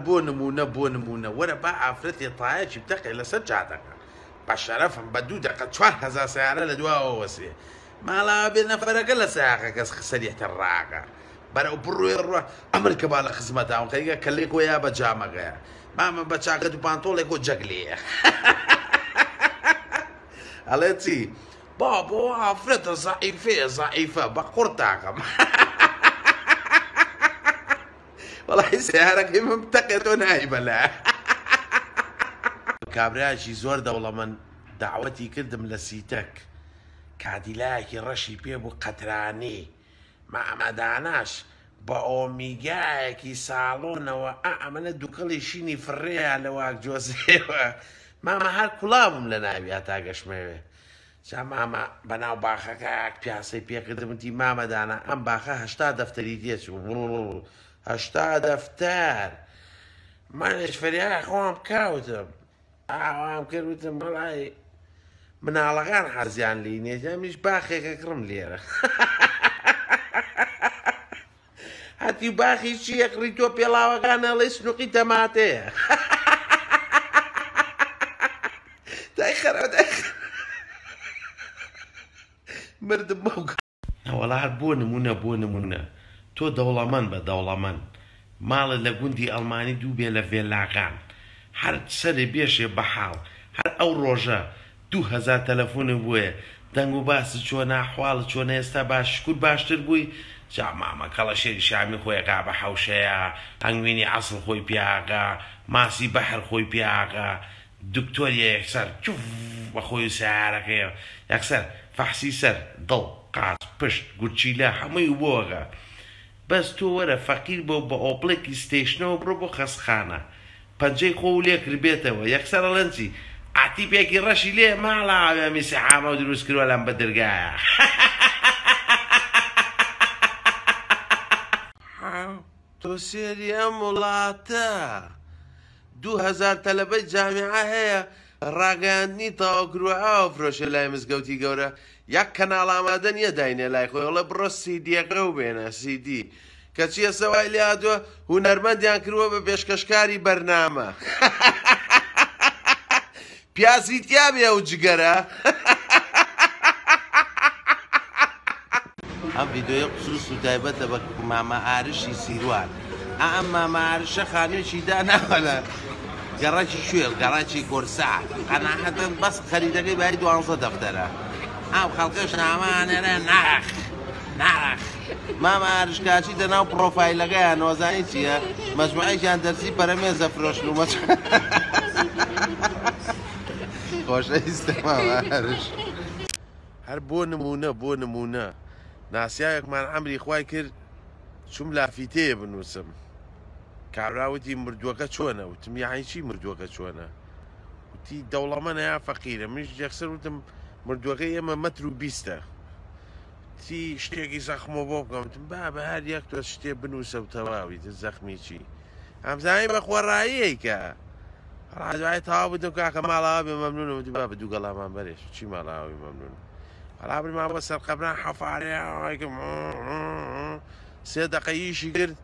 بۆ نموونە بۆ نموونە وەرە با ئافرەتێ تایەکی بتەقێ لەسەر جادەکە بە شەرەفم بە دوو دەقە 4000 سەیارە لە دواوە وەسێ ماڵاوە بێ نەفەرەکە لە سەیاقەکەس سەریعتر ڕاکا بەرەو بڕوێ ڕوا ئەمر کە با لە خزمەتاون خەریکە کەلێک وەیا بە جامەکەیە مامە بە چاکەت و پانتۆڵێک و جەگ لێیە ئەڵێ چی بابا ئافرەتە زەعیفەیە زەعیفە بە قوڕ تاقم وەڵی سیارەکەی من بتەقێتەوە نای بەلا. کابرایەکی زۆر دەوڵەمەند دەعوەتی کردم لە سیتەک کادیلایەکی ڕەشی پێ بوو قەترانی مامە داناش بە ئۆمیگایەکی ساڵۆنەوە ئا ئەمەنە دوکەڵی شینی فڕێیا لە واک جۆزێوە مامە هەر کوڵابووم لە ناویا تا گەشمەوێ جا مامە بەناو باخەکە پیاسەی پێکردم وتی مامە دانا ئەم باخە 80 دەفتەری تێچوو 80 دەفتەر منیش فریای خۆم کەوتم ئاوام کرد وتم وەڵای مناڵەکان حەزیان لێی نییە جا منیش باخێکە کڕم لێرە هەتی باخی چی ئەکڕی تۆ پێڵاوەکان ئەڵێ سنوقی تەماتەیە دای خەرە دای مردم بەو نەوەڵا هەر بۆ نمونە بۆ نمونە تۆ دەوڵەمەند بە دەوڵەمەند ماڵت لە گوندی ئەڵمانی دوو بێ لە ڤێلاکان هەر سەرێ بێشێ بە حاڵ هەر ئەو ڕۆژە 2000 تەلەفونت بۆیە دەنگ و باست چۆنە ئەحواڵت چۆنە ئێستا باش شکور باشتر بووی جا مامە کەڵەشێری شامی خۆی ئەکا بە حەوشەیا هەنگوینی عەسڵ خۆی پیا ئەکا ماسی بەحر خۆی پیا ئەکا دکتۆر یەکسەر چوف بە خۆی و سەیارەکەیەوە یەکسەر فەحسی سەر دڵ قاچ پشت گورچیلە هەمووی بۆ ئەکا بەس تۆ وەرە فەقیر بە و بە ئۆپڵێکی ستەیشنەوە بڕۆ بۆ خەستخانە پەنجەی خۆو لێ کردبێتەوە یەکسەر ئەڵێن چی ئاتیپێکی ڕەشی لێ ماڵاوێ میسی حامەو دروست کردوە لەم بەدرگایە. تۆ سێری ئەم وڵاتە 2000 تەلەبەی جامیعە هەیە ڕاگەیاندنی تەواو کروە ئاو فرۆشێ لای مزگەوتی گەورە یەک کەناڵ ئامادە نییە داینێ لای خۆی ئەڵێ بڕۆ سیدیەکە و بێنە سیدی کەچی ئێستا وای لێ هاتووە هونەرمەندیان کردووە بە پێشکەشکاری بەرنامە پیازی تیا بێ ئەو جگەرە. ئەم ڤیدیۆیە خسوس و تایبەتە بە مامە ئارشی سیروان. ئا ئەم مامە ئارشە خانوویەکی داناوە لە گەڕەکی کوێ گەڕەکی کورسا قەناعەتن بەس خەریدەکەی بای دوانزە دەفتەرە ئەم خەڵکەش نامانێرە ناخ ناخ مامە ئارش کاچی دەناو پڕۆفایلەکەیان نۆزانی چییە مەجموعەیەکیان دەرسی پەرەمێزە فرۆشن و مەج خۆشەویستە مامە ئارش. هەر بۆ نموونە بۆ نموونە ناسیاوێکمان عەمری خوای کرد چووم لافیتەیە بنووسم کابرا وتی مردووەکە چۆنە وتم یعنی چی مردووەکە چۆنە وتی دەوڵەمەنە یا فەقیرە منیش یەکسەر وتم مردووەکەی ئێمە مەتر و بیستە تی شتێکی زەخمۆ بۆ بکەم وتم بابە هەر یەک تۆ شتێ بنووسە و تەواوی تر زەخمی چی ئەمزانی بە خۆڕاییەی کە ڕادوای تەواو بوو کاکە ماڵاوە بێ مەمنونم وتی بابە دوو گەڵامان بەرێش چی ماڵاوە بێ مەمنونم وەڵا برمان بۆ سەر قەبران حەفارێ سێ دەقە ئیشی کرد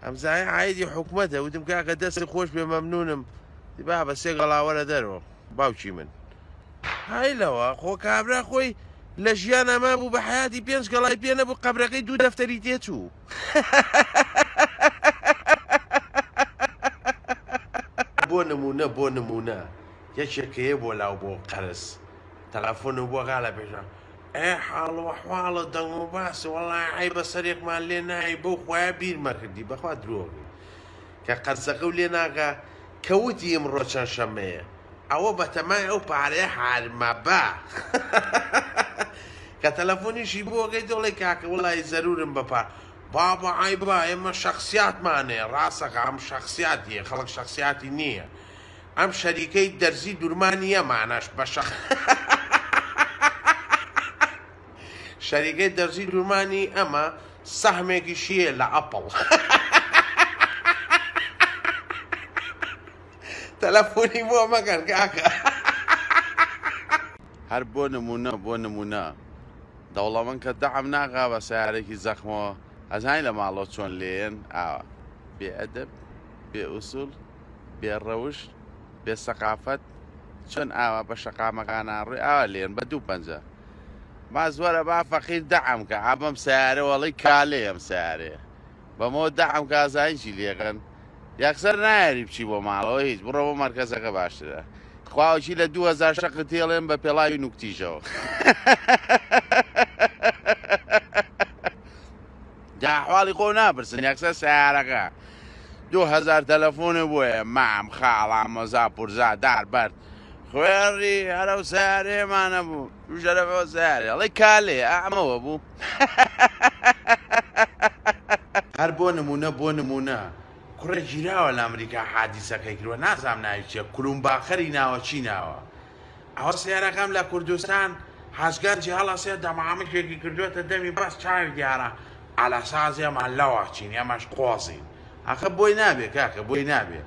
ئەمزانی عایدی حکومەتە وتم کاکە دەستی خۆش بێ مەمنونم بابە سێ گەڵاوەرە دەرەوە باوکی من های لەوە خۆ کابرا خۆی لە ژیان ئەما بوو بە حیاتی پێنج گەڵای پێ نەبوو قەبرەکەی دوو دەفتەری تێچوو. بۆ نمونە بۆ نمونە یەکێک کە یە بۆ لاو بۆ قەرز تەلەفۆنم بۆ غا لە پێشا ئێ حاڵ و حواڵە دەنگ و باس وەڵا عەیبە سەرێکمان لێ نای بەو خوایە بیر مەکردی بەخوا درۆگەی کە قەرزەکەو لێ ناکا کە وتی ئمڕۆ چەند شەمەیە ئەوە بەتەمای ئەو پارەیە حارمەبە کە تەلەفۆنیشی بۆ ئەکەی دەڵێ کاکە وەڵی زەرورم بە پار بابا عەیبە ئێمە شەخسیاتمان هەیە ڕاستەکە ئەم شەخسیاتیە خەڵک شەخسیاتی نییە ئەم شەریکەی دەرزی دورمانی ئەمانەش بە شەخ شەریکەی دەرزی دورمانی ئەمە سەهمێکیشی هەیە لە ئەپڵ. تەلەفۆنی بۆ مەکەن کاکە. هەر بۆ نمونە بۆ نمونە دەوڵەمەند کە دەعم ناکا بە سەیارێکی زەخمەوە ئەزانی لە ماڵەوە چۆن لێیەن ئاوا بێ ئەدەب. بێ ئوسوڵ، بێ ڕەوشت، بێ سەقافەت، چۆن ئاوا بە شەقامەکانا ڕۆی ئاوا لێن بە دوو پەنجە. باس وەرە با فەقیر دەعم کە ئا بەم سەیارە وەڵی کالێ ئەم سەیارەیە بەمەوە دەعم کە ئازانی چی لێکەن یەکسەر نایەری بچی بۆ ماڵەوە هیچ بڕۆ بۆ مەرکەزەکە باشترە خواوەکی لە 2000 شەقت تێڵێن بە پێڵاوی نوکتیژەوە جا حواڵی خۆ ناپرسن یەکسەر سیارەکە 2000 تەلەفۆنە بۆیە مام خاڵ مۆزا پورزا دار بەرد خوێڕی هەرە و سیارەیەمانە بوو ژەرەوە سیارێ ئەڵێ کالێ ئەمەوە بوو هەر بۆ نمونە بۆ نمونە کوڕێ گیراوە لە ئەمریکا حادیسەکەی کردوە نازانم ناوی چیە کولومباخەری ناوە چی ناوە ئەوە سیارەکەم لە کوردستان حەزگەنجی هەڵەسێ دەمامکێکی کردوێتە دەمی بەس چاوی دیارە عەلەساز ئێمە لەوە چین ئێمەش قۆزین ئەخە بۆی نابێ کاکە بۆی نابێ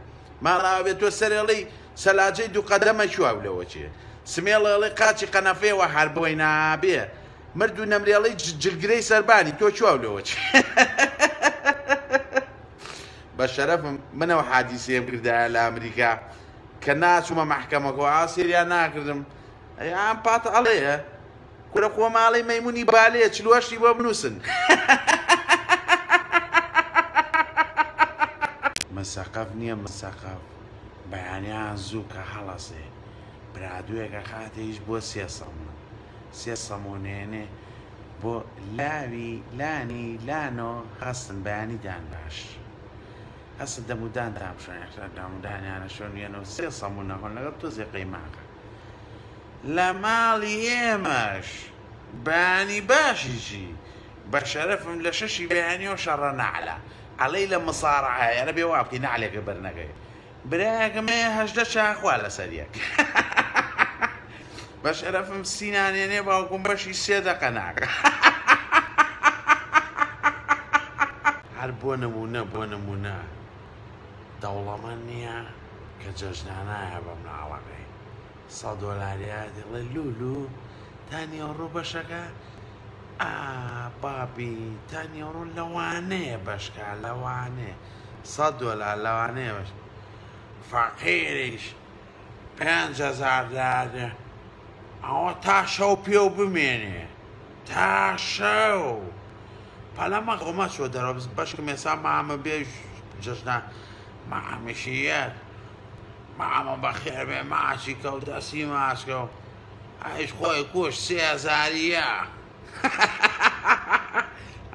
ماڵاوە بێ تۆ سەرێڵی سەلاجەی دوو قەدەمە کوێ لەوە چێ سمێڵێڵی قاچی قەنەفەیەوە هەر بۆی نابێ مرد و نەمرێڵی جلگرەی سەربانی تۆ کوێ لەوە چێ بە شەرەفم منەوە حادیسەیەم کردایە لە ئەمریکا کە ناچوومە مەحکەمەکەەوە ئاسێریان ناکردم ئەم پاتە ئەڵێیە کورە خۆ ماڵی مەیمونی بالێ چلوەشتی بۆ بنووسن. مسەقەف نییە مسەقەف بەیانیان زوو کە هەڵەسێ برادوێک ئەخاتە ئیش بۆ سێ سەمون سێ سەمونێنێ بۆ لاوی لانی لانۆ هەستن بەیانی دان باش هەستن دەمودانتان بشۆن یەکسەر دەمودانیانە شۆن یەنەوە سێ سەمون نەخۆن لەگەڵ تۆزێ قەیماغە لە ماڵی ئێمەش بەیانی باشی چی بە شەرەفم لە شەشی بەیانیەوە شەڕە نەعلە ئەڵێی لە مصارعە یانە بێ وا بکەی نەعلێکە بەر نەکەی برایەکم هەیە 18 چاخوا لەسەر یەک بە شەرەفم سینانێنێ باوکم بەشی سێ دەقە ناکە هەر بۆ نمونە بۆ نمونە دەوڵەمەند نییە کە جەژنانایە بە مناڵەکەی سە دۆلاریە دەڵێ لولو تا نیوەڕۆ بەشەکە ئا بابی تا نیوەڕۆ لەوانەیە بەشکا لەوانەیە سە دۆلار لەوانەیە بەش فەقیریش 5000 دادێ ئەوە تا شەو پێو بمێنێ تا شەو پەلە مەخۆ مەچۆ دەرەوە بەشکم ئێستا مامە بێ جەژنە مامیشیەت مامە بەخێر بێ ماچی کەو دەستی ماچ کەو ئەیش خۆی کوش سێ هەزاریە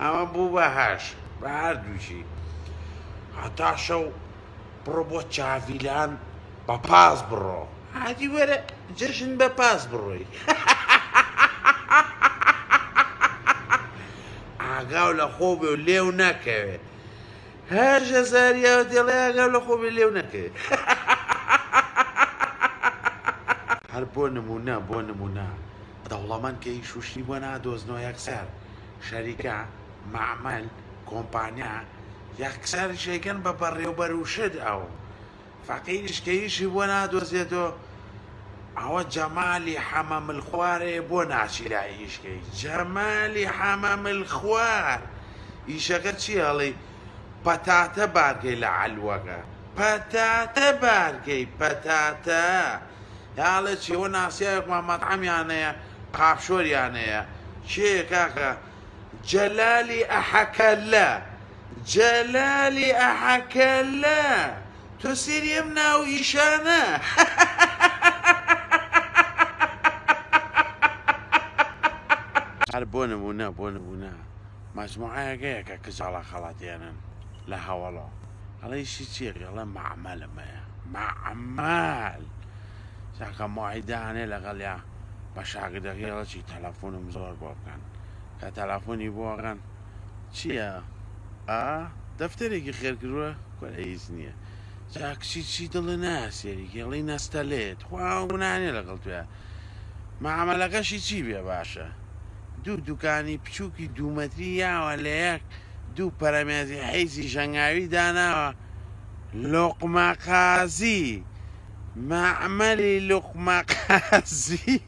ئەمە بوو بە هەش بە هەردووکی هەتا شەو بڕۆ بۆ چاڤیلان بە پاس بڕۆ هادی وەرە جەژن بە پاس بڕۆی ئاگاو لە خۆ بێ و لێو نەکەوێ هەر ژەزاریاوە دێڵێ ئاگاو لە خۆ بێ لێو نەکەوێ. هەر بۆ نموونە بۆ نموونە دەوڵەمەند کە ئیش و شتی بۆ نادۆزنەوە یەکسەر شەریکە، مەعمەل، کۆمپانیا یەکسەر شەیکەن بە بەڕێوبەر و شت ئەو فەقیریش کە ئیشی بۆ نادۆزێتەوە ئەوە جەمالی حەمە ملخوارێ بۆ ناچی لای ئیشکەی جەمالی حەمە ملخوار ئیشەکە چی هەڵی پەتاتە بارکەی لە عەلوەکە پەتاتە بارکەی پەتاتە یاڵێ چیەوە ناسیاوێکمان مەتعەمیانەیە قاپشۆریانەیە کێ کاکە جەلالی ئەحەکەلە جەلالی ئەحەکەلە تۆ سێری ئەم ناو ئیشانە. هەر بۆ نمونە بۆ نمونە مەجموعەیەک هەیە کە کجاڵە خەڵەتێنن لە هەوەڵۆ ئەڵێ ئیشی چییە ئەڵێ مەعمەلم هەیە مەعمەل چاکە مۆعیدانێ لەگەڵیا بە شاگردەکەی ئەڵێ چی تەلەفۆنم زۆر بۆ بکەن کە تەلەفۆنی بۆ ئەکەن چییە ئا دەفتەرێکی خێر کردووە کورە هیچ نییە جا کچی چی دڵێ نایە سێری کەی ئەڵێی نەستەلێت خوا ئەو گوناهانەیە لەگەڵ تویا مەعامەلەکەشی چی بێ باشە دوو دوکانی بچووکی دوو مەتری یاوە لە یەک دوو پەرەمێزی حیزی ژەنگاوی داناوە لوقمە قازی مەعمەلی لوقمە قازی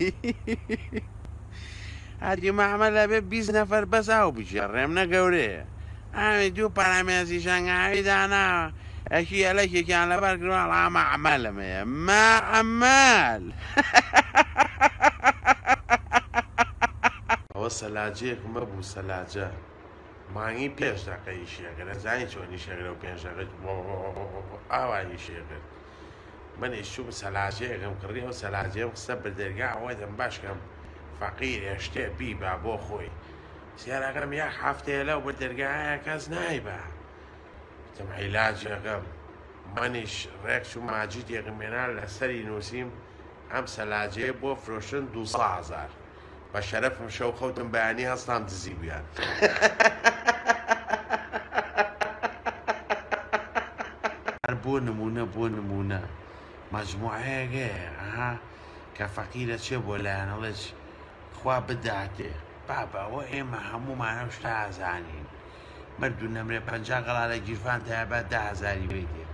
هەرکی مەعمەل ئەبێ 20 نەفەر بەس ئاو بگێڕێم نە گەورەیە ئاوی دوو پەرەمێزی ژەنگاوی داناوە. ئەکی یەلەکێکیان لەبەر کردوە ئەڵێ مەعمەلم هەیە مەعمەل. ئەوە سەلاجەیەکم هەبوو سەلاجە مانگی پێنج دەقە ئیشی ئەکرد ئەزانی چۆن ئیش ئەکرد ئەو پێنج دەقە ئاوا ئیشی ئەکرد منیش چووم سەلاجەیەکم کڕی ئەو سەلاجەیەم خستە بەردەرگا ئەوە دەم باش کەم فەقیرێ شتێ بیبا بۆ خۆی سیارەکەم یەک هەفتەیە لەو بەردەرگایە کەس نایبا وتم عیلاجێکم منیش ڕێک چووم ماجیدێکم هێنا لەسەری نووسیم ئەم سەلاجەیە بۆ فرۆشتن 200 هەزار بە شەرەفم شەو خەوتم بەیانی هەستام دزی بوویان. هەر بۆ نموونە بۆ نموونە مەجموعەیەک هەیە ئەها کە فەقیرە چێ بۆ لایان ئەڵێ خوا بداتێ بابە ئەوە ئێمە هەموومان ئەو شتە ئەزانین مرد و نەمرێ 50 گەڵا لە گیرفان تایە با دە هەزاری بەیتێ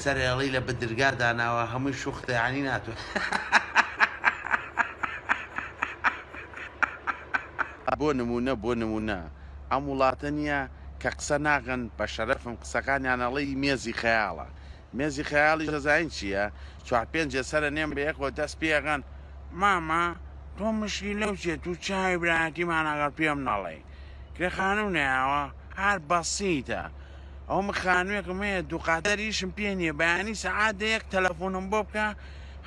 سەرێڵی لە بدرگا داناوە هەمووی شوختە یانی ناتوە. بۆ نموونە بۆ نموونە ئەم وڵاتە نییە کە قسە ناکەن بە شەرەفم قسەکانیان ئەڵێی مێزی خەیاڵە مێزی خەیاڵیش دەزانین چییە چوار پێنجێ سەرە نێن بە یەکەوە دەست پێ ئەکەن مامە تۆ مشکیلەو چیە تو چاوی برایەتیمان ئەگەر پێم نەڵێی کرێ خانوو نەیاوە هەر بەسیتە ئەو من خانوویەکم هەیە دووقاتەر ئیشم پێ نییە بەیانی سەعات دەیەک تەلەفۆنم بۆ بکە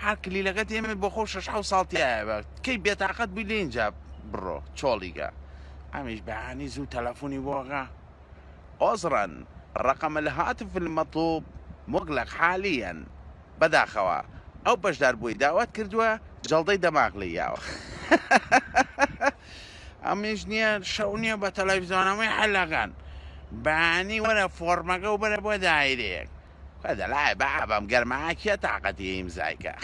هەر کلیلەکە تێمێت بۆ خۆ شەش حەوت ساڵ تیایە بە کەی بێتاقەت بووی لێ ئینجا بڕۆ چۆڵیگە ئەمیش بەیانی زوو تەلەفۆنی بۆ ئەکا عذرا رقم الهاتف المطلوب مغلق حالیا بەداخەوە ئەو بەشداربووەی داوات کردووە جەڵدەی دەماغ لێی یاوە. ئەمیش نییە شەو نییە بە تەلەڤیزۆنەوەی حەلەکان بەیانی وەرە فۆڕمەکە و بەرە بۆ دایرەیەک خوا دەلای بابم گەرمایە کێ تاقەتی ئیمزای کە.